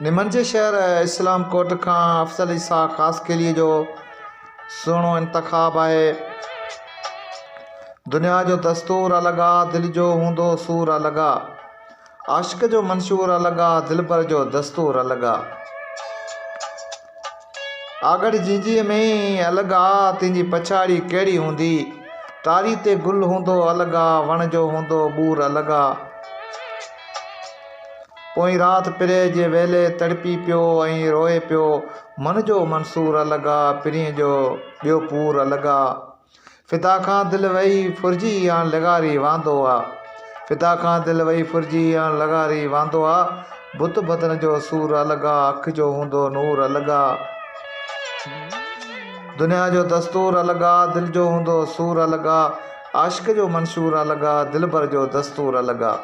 نمن جي شهر اسلام ڪوٽ کان افضل عيسيٰ خاصخيليء جو سهڻو انتخاب آهي. دنيا جو دستور الڳ آ، دل جو هوندو سور الڳ آ. عاشق جو منشور الڳ آ، دلبر جو دستور الڳ آ. آڳڙ جينجهيء ۾ ئي الڳ آ، تنهنجي پڇاڙي ڪهڙي هوندي؟ ٽاري تي گل هوندو الڳ آ، وڻ جو هوندو ٻور الڳ آ. پوئين رات پرينء جي ويلي تڙپي پيو ۽ روئي پيو. من جو منصور الڳ آ، پرينء جو ٻيو پور الڳ آ. فدا کان دل وئي ڦرجي هاڻ لغاري واندو آ. فدا کان دل وئي ڦرجي هاڻ لغاري واندو آ. بت بدن جو سور الڳ آ، اک جو هوندو نور الڳ آ. دنيا جو دستور الڳ آ، دل جو هوندو سور الڳ آ. عاشق جو منشور الڳ آ، دلبر جو دستور الڳ آ.